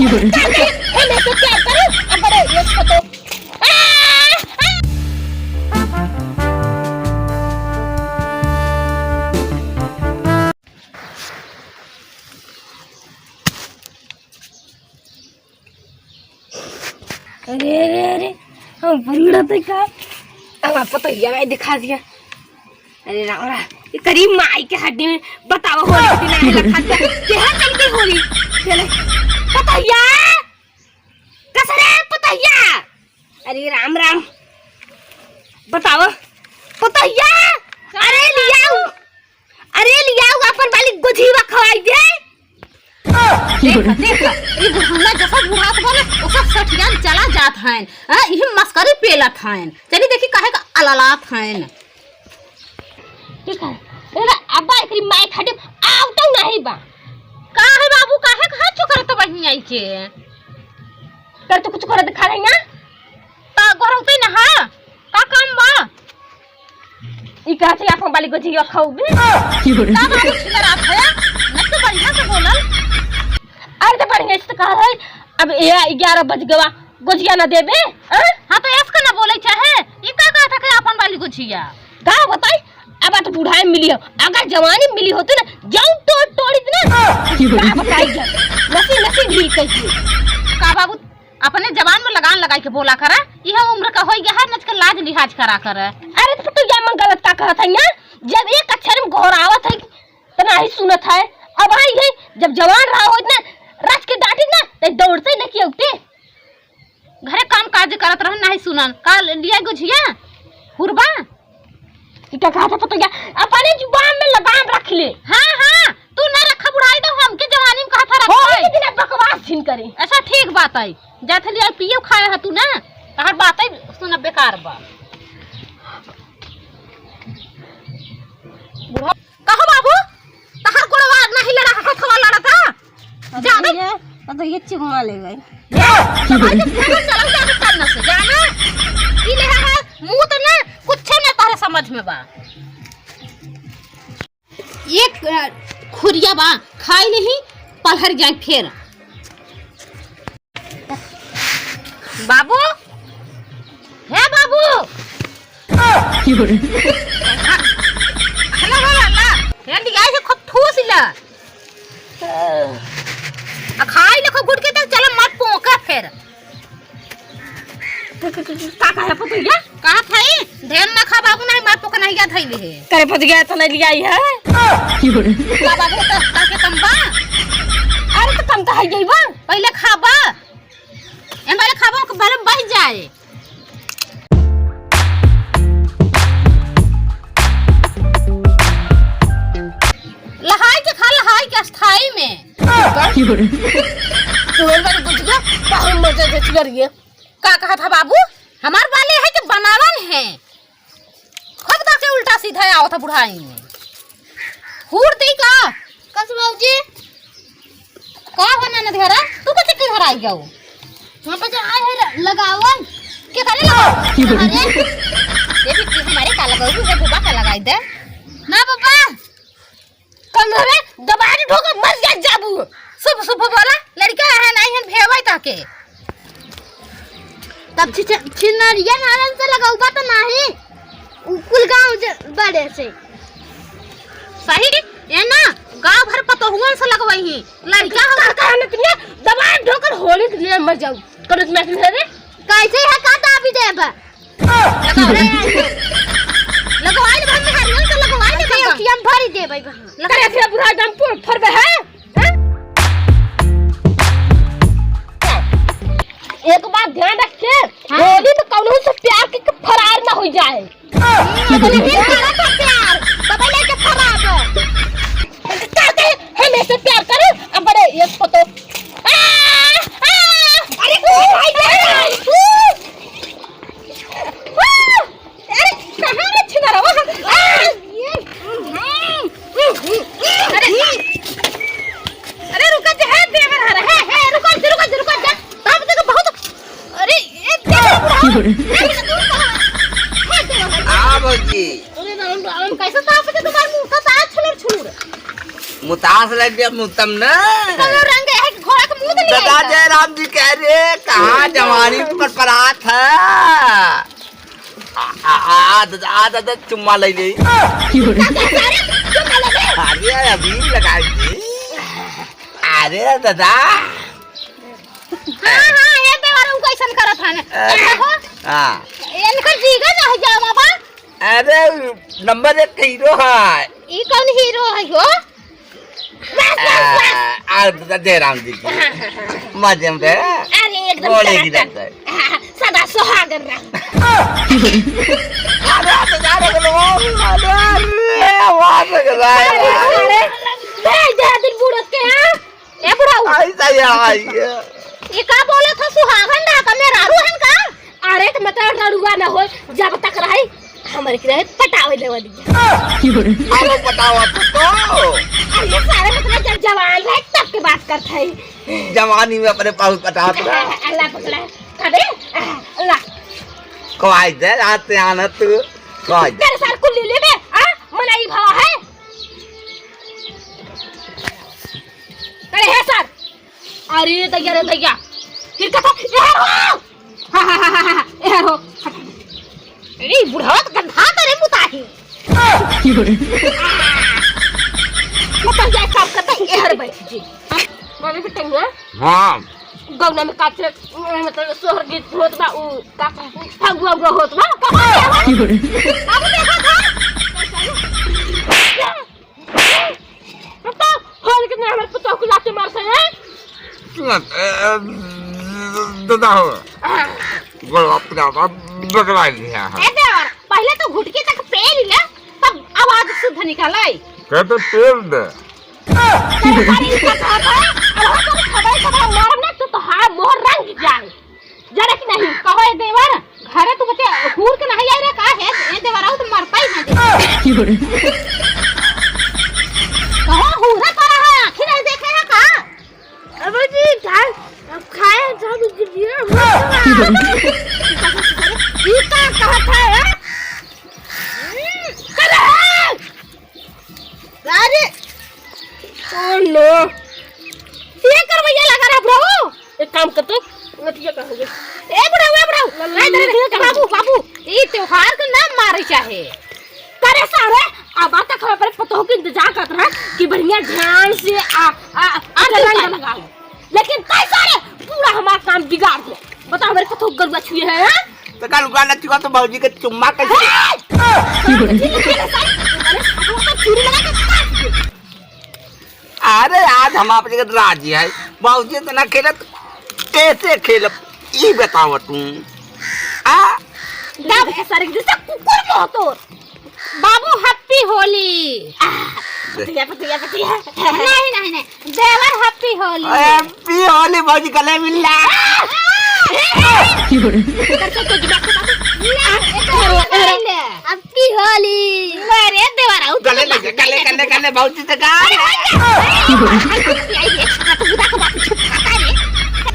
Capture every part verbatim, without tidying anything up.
का कहे, हम ऐसे प्यार करो, अब बड़े ये फोटो। आ, आ। अरे, अरे, अरे, हम ऊपर उड़त है का? अब आप पतोहिया में दिखा दिया। अरे राम राम, ये करीब माई के हड्डी में बतावा होली के दिन आए लखा दिया। केहा चलती होली? चले। पतोहिया! कसरे पतोहिया! अरे राम राम। बतावा। पतोहिया! अरे लियाऊ। अरे लियाऊ अपन वाली गोझिया खवाई दे। देख, देख, ई बुढ़ौना जैसा बुढ़ात बा ना, ओकर सठियान चला जात हन। हाँ, इही मस्करी पेलत हन। चली देखी काहे का अललात हन। ठीक है। अरे अब्बा एकरी माई खाटी आवतौ नहीं बा। का है बाबू, काहे का हाथ चोकरत बहिन आई के? कर तू कुछ करत खा रही ना? त गोरौते ना हा? का काम बा? ई कहत है, "आपन बाली गोझिया खाऊ बे।" का बात छिनरात है? न तो बढ़िया से बोलल। अरे तो बढ़िया से तो कह रहे, अब ए ग्यारह बज गवा, गोझिया ना देबे? हाँ? हाँ, तो ऐस का ना बोले चाहे। ई का कहत है कि आपन बाली गोझिया? का बताई? अब तो बुढ़ाई मिली हो, अगर जवानी मिली होती ना, जाऊं तो तोड़ी ना। का बताई जा, नसी नसी भी कैसे? का बाबू, अपने जबान में लगान लगाई के बोला करा, यह उम्र का होई गया है, नच के लाज लिहाज करा करा। अरे तो तू या मन गलत का कहत है ना, जब एक अक्षर में घोरावत है तो नाही सुनत है। अब आई है, जब जवान रहा होत ना, रच के डांटित ना, तो दौड़ते लेके आउते। घरे काम काज करत रहन, नाही सुनन। का लिया गोझिया? हुरबा? ई का कहत है पतोहिया? अपने जुबान में लगाम रख ले। हाँ, हाँ, तू ना रखा बुढ़ाई तो हमके जवानी में कहा था रखा होली है। के दिन बकवास झिन करे। अच्छा, ठीक बात है। जात लिया पियो खाए है तू ना। तहर बात है सुना बेकार बा। बुढ़ा कहो बाबू, तहार गोड़वा नाही लड़ा, हथवा लड़ा था। अब जाने? ये, अब तो ये चुम्मा ले गए। ये, तो भाई, जब फेंकल चलल जाने तब न से, जाने? ई ले है, मुंह तो ना, कुछ ना तहरे समझ में बा। एक, अ, खुरिया बा, खाई नहीं, पलहर जाए फेर। बाबू, हे बाबू। की हो रे? हला, हला, हला। हे लिया, ये खूब ठूस ला। आ खाई ले खूब गुटके तक, चलो मत पोका फेर। का, का, का, का है पतोहिया? कहा था ई? ढेर ना खा बाबू, नहीं मत पोका नहीं गया था ई ले। करे पतोहिया तो नहीं लिया ही है। की हो रे? का बाबू, तो, तो के कम बा? अरे तो कम तो है ही बा। पहले खा बा। एन वाले खाबो के भले बह जाए। लहाई के खा, लहाई के अस्थाई में। की हो रे? तुम्हारे बारे बुझ गया, बहुत मजा देती करिए। का कहा था बाबू? हमार वाले है कि बनावन है। खूब तक से उल्टा सीधा आवत है बुढ़ाई में। हूर दी का? कस बाबूजी? का हो ननद घरा? तू कस के घर आई जाओ? वहाँ पे जो आए हैं र-, लगावन। के करे लगाओ? अरे, ये भी चीज हमारे का लगाओ? ये बुबा का लगाई दे। ना पापा। कमरे दबारी ढोकर मर जा जाबू। सुभ सुभ बोला, लड़का है नहीं है भेवाई ताके। तब छि-, छि-, छिनरिया नारन से लगौबा तो नाही। उ कुल गाँव जे बड़े से। सही, ये ना गाँव भर पतोहुअन से लगवई ही। लड़का हो का कहने तुमने दबारी ढोकर होली के लिए मर जाऊ। करो तुम्हें रे। कैसे है का दाबी देबा? लगवाई ले, लगवाई ले, हम हरियर से लगवाई ले, अच्छा, बाबा। हम भरी देबै, बाबा। लगवाई करे ले। फिर बुढ़ा दम पर फरबे है, हैं? एक बात ध्यान रख के, हाँ। होली में कौनो से प्यार के फरार ना हो जाए। हाँ, तो नहीं करा था प्यार, तब लेके फरार है। करते हैं, हम ऐसे प्यार करो, अब बड़े ये फोटो। आ, आ, अरे, ओ भाई, अरे, अरे, कहाँ रे छिनरवा? आ, ये, अरे, अरे, रुका, जे है, देवर हर, है, है, रुका, रुका, रुका, जा। तब तक बहुत, अरे, ये देवर बुढ़ा। हाँ, भौजी। अरे, राम, राम, कैसे आस लग गया मुतम ना। कौनो रंग है कि घोड़ा के मुंह तो नहीं दादा आएगा? जयराम जी कह रहे, कहाँ जवानी पर परात है। आ, आ, आ, दादा, आ, दादा, चुम्मा ले ले। अरे, अबीर लगाई। अरे, दादा। हाँ, हाँ, ये देवर उ कैसन करत हन। अरे, हो? हाँ। इनकर जीगा ना हो जाओ बाबा। अरे, नंबर एक हीरो है। ई कौन हीरो है हो? बस, बस, बस। आ, आ, जयराम जी की। हाँ, हाँ, हाँ। मजे में रहे। अरे, एकदम गोले की टनाटन। रहता है। हाँ, हाँ, सदा सुहागन रहो। अरे, तो जा रहे लोग, अरे, अरे, आवाज लग रहा है। अरे, अरे, भेज दे दिन बूढ़त के, हाँ? ए बुढ़ऊ। आई, आई, आई। ये का बोलत ह, सुहागन रहा का, मेहरारू हन का? अरे, तो मतलब रड़ुआ न हो, जब तक रही, हमरे के रहे, पटावे लेवा दिया। आलो पटावा तो, तो। अरे, सारे मतलब जब जवान रहे, तब के बात करत है। जवानी में अपने पाहुत पटावत रहा। अल्लाह पकड़ा। अबे, अल्लाह। कवाई दे, रात से आना तू। कवाई दे। तेरे सार कुल ले ले बे, आ? मनाई भाव है। करे है सर। अरे दैया रे दैया। फिर कथा, "एहर हो।" हा, हा, हा, हा, हा, "एहर हो।" ए, बुढ़वा तो गंधा करे मुताही। मुताही जाए काम करता, एहर बैठ जी। हाँ, बाबे बेटा हुआ? हाँ। गौना में काचे, मतलब, सोहर गीत होत बा, उ, का, फगुआ उगुआ होत बा, का, का, का, अब देखा था। तो होल कितना हमारे पुतोह को लाते मार से, हैं? सुन, ए, ए, दादा हो। हाँ। गोलवा पुतोह बगला लिया है। ए देवर, पहले तो घुटकी तक पेल ले, तब आवाज शुद्ध निकले। कहते पेल दे। तेरे सारे इज्जत होता है, अब हम तो खबर, खबर मारम ना, तो, तो हाँ, मोहर रंग जाए। जरा कि नहीं, कहो ए देवर, घरे तू बच्चे हूर के नहीं आई रे, का है? ए देवर, आओ तो मरता ही ना दे। कहो हूर है, पड़ा है, आँखी नहीं देखे है का? अब जी, खाए, अब खाए, सब जी, जी, ये का कहत है, हैं? हम्म, करे है? अरे! Oh no! ये करवैया लगा रहा, बुढ़ऊ। एक काम करते, नतिया कहाँ गए? ए, बुढ़ऊ, ए, बुढ़ऊ। लल्ला, नहीं, नहीं, नहीं, नहीं, बाबू, बाबू, ये त्योहार का नाम मारे चाहे। करे सारे, अब तक हम अपने पतोह के इंतजार करत रहा कि बढ़िया ध्यान से आ, आ, आ, आके रंग लगाओ। लेकिन तै सारे पूरा हमार काम बिगाड़ दे। बताओ, मेरे को तो गरुआ छुए है, हाँ? तो कल उगाना चुका तो भौजी के चुम्मा कैसे? ए! अरे, आज हम आप जगत राजी है, भौजी इतना खेलत, कैसे खेलब, ई बताओ तू। आ? तब ए सारे जैसे कुकुर मोह तोर। बाबू, happy होली। आ, पतिया, पतिया, पतिया। नहीं, नहीं, नहीं। देवर, happy होली। Happy होली, भौजी, गले मिल ला। आ, आ, आ। Happy होली। अरे देवर, आओ, गले लगे, गले, गले, गले, भौजी से गा।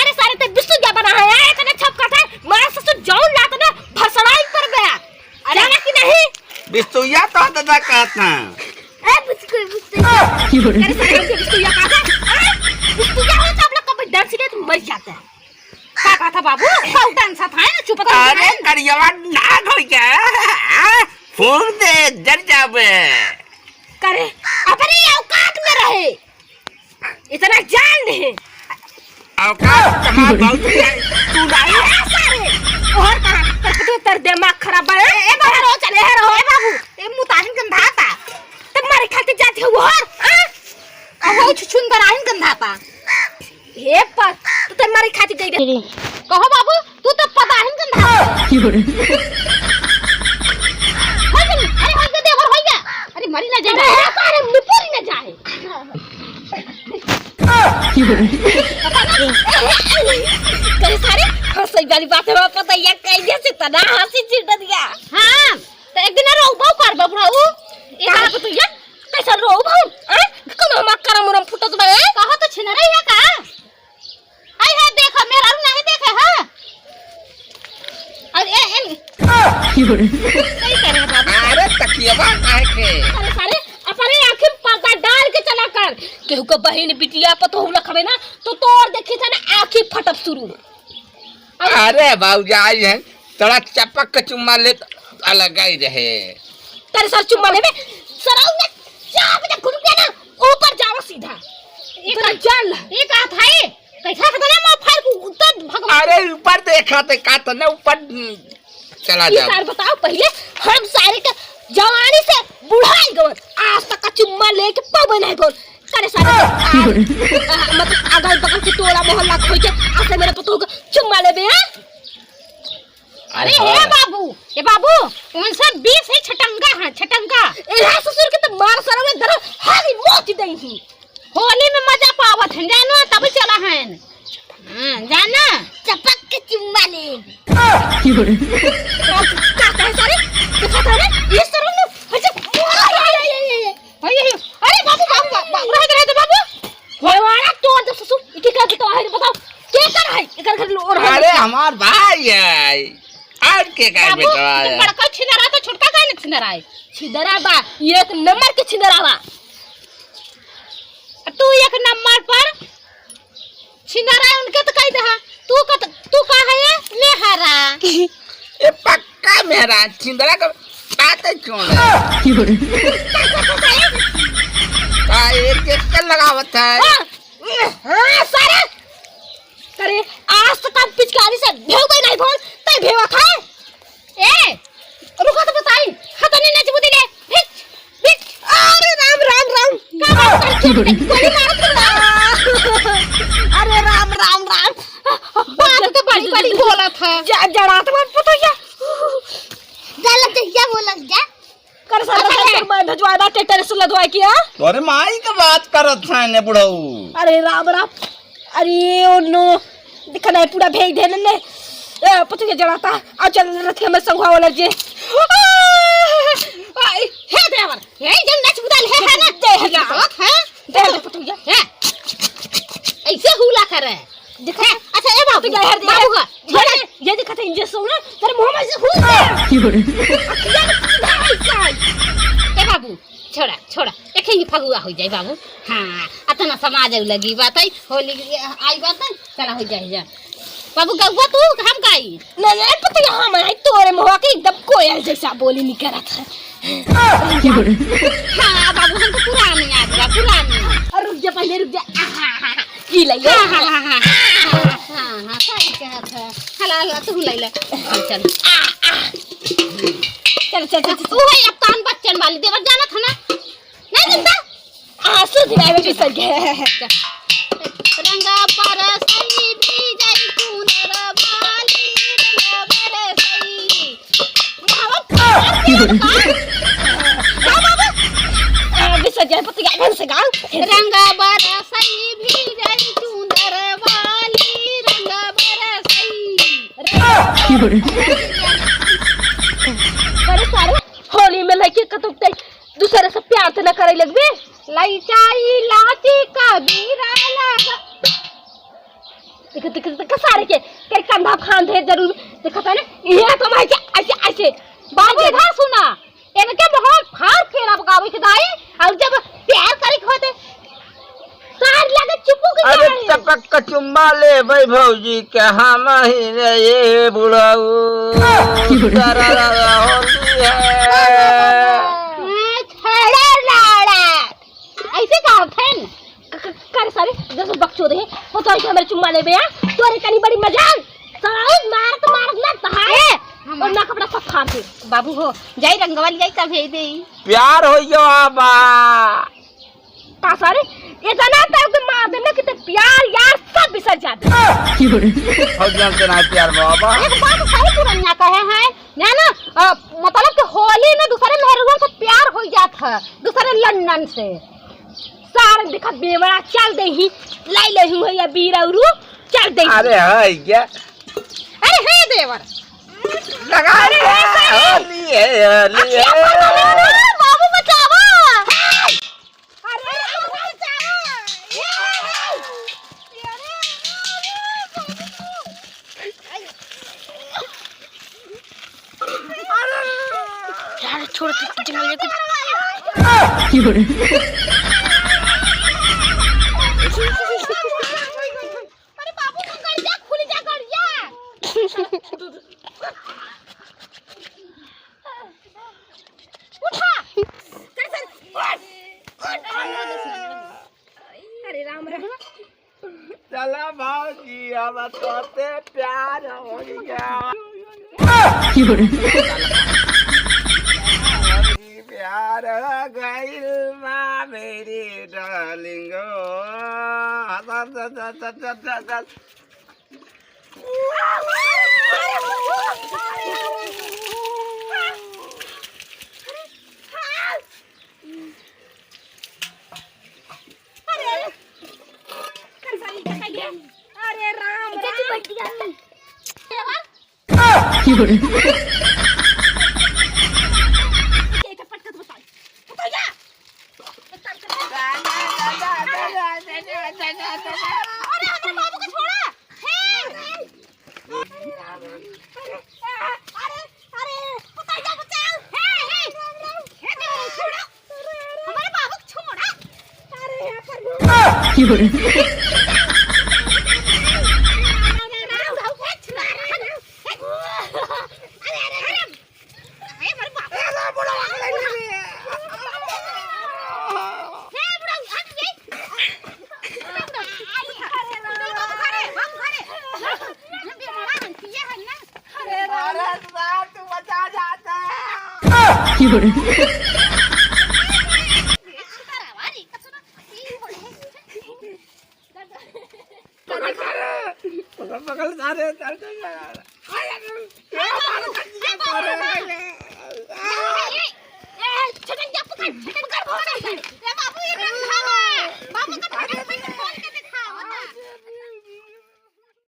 अरे सारे, ते बिस्तुइया बना है, इतने छपकत है, मारा ससुर जौन लात ना, भसड़ाई पर गया। अरे, जाना कि नहीं? बिस्तुइया तो दादा कहत हैं। ए, बिस्तुइया, बिस्तुइया। अरे, सारे, हमके बिस्तुइया कहत हैं। अरे, बिस्तुइया हो तो आप लोग कभी डर से नहीं, तुम मर जाते हैं। का कहत है बाबू? सब डांस था ना, चुप कर अरे, करियावा ना हो गया। फूंक दे, जर जाबे। करे, अपने औकात में रहे। इतना जान नहीं। औकात कहाँ बहुत है, तू नहीं। ए, सारे, और कहाँ? तेरे, तेरे दिमाग खराब है। ए, ए, बाहर हो, चल, ए, रहो। ए, बाबू, ए, मुताहिन गंधाता। तब मारे खातिर जाते हो और, हाँ? अहो, छुछुन दराहिन गंधाता। हे पर, तू तो मारे खातिर गई रे। कहो बाबू, तू तो पताहिन गंधाता। की बोले? होई गई, अरे होई गई देवर, होई गई। अरे मरी ना जाए। अरे, अरे, अरे, मुपुरी ना जाए। करे सारे, हंसई वाली बात है, पता या कहिए से तना हंसी चिढ़ दिया। हाँ, तो एक दिन रोबो करबो बुढ़ऊ। ये का? कहा तो या? कैसा रोबो? हैं? कौन हमार करम उरम फुटत बा, हैं? कहो तो छिनरई है का? हाय, हाय, देखो, मेहरारू नहीं देखे, हाँ? और ए, ए, सही कह रहे हैं बाबू। अरे, तकियवा काहे के? अरे, सारे, अपने आँखी में पर्दा डाल के चला कर। केहू के बहिन, बिटिया, पतोहू लखबे ना, तो तोर देखी था ना, आँखी फटब शुरू। अरे भौजाई है, तोरा चपक के चुम्मा ले तो अलग ही रहे। तेरे सर चुम्मा लेबे, सरऊ में चाप दे घुट के ना, ऊपर जावा सीधा। ये इतना का-, जान ला। ये का था ये? कैसा था ना, माँ फाड़ को उत्तर भगवान। अरे ऊपर देखा थे, का था ना ऊपर, हम्म, चला ये जाओ। सार बताओ पहले, हम सारे के जवानी से बुढ़ाई गवन, आज तक का चुम्मा लेके पावे नहीं गवन। करे सारे के, आ, आ, मतलब अगल बगल के टोला मोहल्ला खोज के, आसे मेरे पतोह का चुम्मा लेबे, हाँ? अरे अरे हाँ। हे बाबू, ए बाबू, उनसे बीस है छटंगा है, छटंगा। ए, हाँ, ससुर के तो मार सरवे दर, हाली मौत दई ही। होली में मजा पावत हैं, जानो, तब चला हैं। हाँ, जाना? चपक के चुम्मा ले। का, का कहे सारे? देखा था रे? ये सरवे में, अच्छा, अरे, अरे, अरे, अरे, अरे, अरे, बाबू, बाबू, बाबू, बाबू, रहे दे, रहे दे, बाबू। होलवाड़ा तोड़ दे ससुर, इके का बताओ, है बताओ, के कर है? एकर घर लो और है। अरे, हमार भाई है। और के का बाबू, बेटवा जब है? बड़का छिंदरा तो छोटका काहे न छिंदरा है? छिंदरा बा, ये एक नंबर के छिंदरा बा। तू एक नंबर पर छिंदरा है, उनके तो कह दे, हाँ। तू का तो, तू का है ये? मेहरा। ये पक्का मेहरा, छिंदरा का बात है क्यों है? का एक एक लगावत है? हाँ। हाँ, सारे। करे, आज तक हम पिचकारी से भेव गई नहीं बोल, तै भेवा था? ए, रुको तो बताई, खतने नच बुदी ले, भिच, भिच। अरे राम, राम, राम। का बात कर, चुप कर, गोली मारत रहो। अरे राम, राम, राम। बात तो बड़ी, बड़ी बोला था। जा, जड़ा तो मत पता क्या? गलत है, क्या बोला जा? कर साला अच्छा, ससुर मैं भेजवाए बा ट्रैक्टर से लदवाए किया। तोरे माई के बात करत है ने बुढ़ऊ। अरे राम राम। अरे ओ नो। देखा नहीं पूरा भेज दे ने। ए, पतु के जड़ाता। आ चल रथ के मैं संगवा वाला जे। आ, आ, हे देवर। हे जन नच बुदाल हे, हे ना। दे, हे दे। लावत है। दे, दे, पतु के। हे। ऐसे हुला करे। देखा, हैं? अच्छा, ए बाबू, तो जा, हर दे। बाबू का, ये, ये देखा था, इंजेक्शन ना, तेरे मुंह में से घुस गया। की बोले? अखियाँ में घुस गया। ए बाबू, छोड़ा, छोड़ा, एक ही फगुआ हो जाए बाबू। हाँ, अतना समाज आउ लगी बात है, होली आई बात है, चला हो जाए जा। बाबू, गौवा तू, हम गाई? नहीं, नहीं, पता यहाँ मैं आई, तोरे मुंह के एकदम कोयल जैसा बोली निकलत है। की बोले? हाँ, बाबू, हम तो पुराने आ गया, पुराने। और रुक जा, पहले रुक जा। आहा, आहा, आहा। ई ले लो। हाँ, हाँ, हाँ, हाँ। हाँ, हाँ, सही कहत है। हला, हला, तू ले ले। चल। चल, चल, चल, चल। वो है अब कान बच्चन वाली देवर जाना था ना? नहीं जानता? आंसू गिरावे बिसर गए। रंगा बरसई भी जाई चुनर वाली, रंगा बरसई। रंगा बरसई भी जाई चुनर वाली, रंगा बरसई। अरे सारे, होली में लइके कतौ तै दूसरे से प्यार त न करे लगबे। लइका इलाची कबीरा लगा। देख, देख, देख, सारे के, के कंधा फांद है जरूर। देखा था ना, ये तो मैं ऐसे, ऐसे, ऐसे। बाबू, इधर सुना, इनके बहुत फाड़ फेरा गावे के दाई, और जब प्यार करे के होते, सार लगे चुपू के अरे जाए। चपक के चुम्मा लेबै भौजी के हम ही रे ये बुढ़ऊ। की बोले? दरदरा होली है। छड़ा लाड़ा। ऐसे कहा थे न? क-, क-, कर सारे, दस बकचोद है, वो तो ऐसे हमारे चुम्मा लेबे, हाँ? तोरे तनी बड़ी मजाल, सारे मारत, मारत ना तहाए, ए, हम और ना कपड़ा सब फाड़ दे। बाबू हो, जाई रंगवा लियाई, तब भेज देई। प्यार हो गया बा। का सारे, इतना तक मार देना कि ते प्यार यार सब बिसर जाबे। की बोले? फौजिया से ना प्यार बाबा। एक बात सही पुरनिया कहे हैं, जाना, अ, मतलब कि होली में दूसरे मेहरुआ से प्यार हो जात है, दूसरे लंदन से। सारे देखा बेवड़ा चल दे ही, लाई ले हूँ या बीर औरू, चल दे ही। अरे है क्या? अरे हे देवर। लगा अरे ले, हे सारे। होली है, होली अच्छा, है। बाबू बचावा। अरे, अरे, अरे, अरे, अरे, यार, छोड़, तू जंगल जाके। की बोले? राम राम। चला भौजी, अब तोते प्यार हो गया। प्यार हो गइल बा मेरी डार्लिंग। अरे राम, राम। अरे हमरे बाबू को छोड़ा। हे! अरे, अरे, अरे, बचाओ, बचाओ। हे, हे। हे, छोड़ो। हमारे बाबू को छोड़ा। अरे, हे प्रभु। अरे, अरे, अरे। अरे, अरे, बाप रे। हे बुढ़ऊ, हट गई। अरे, अरे, बाबू, अरे, बाबू, अरे। हम बीमार हैं, पिए हैं ना। अरे, राम। अरे, साहब, तू बचा जाता है। पकड़, पकड़, पकड़, सारे, चल, चल, चल।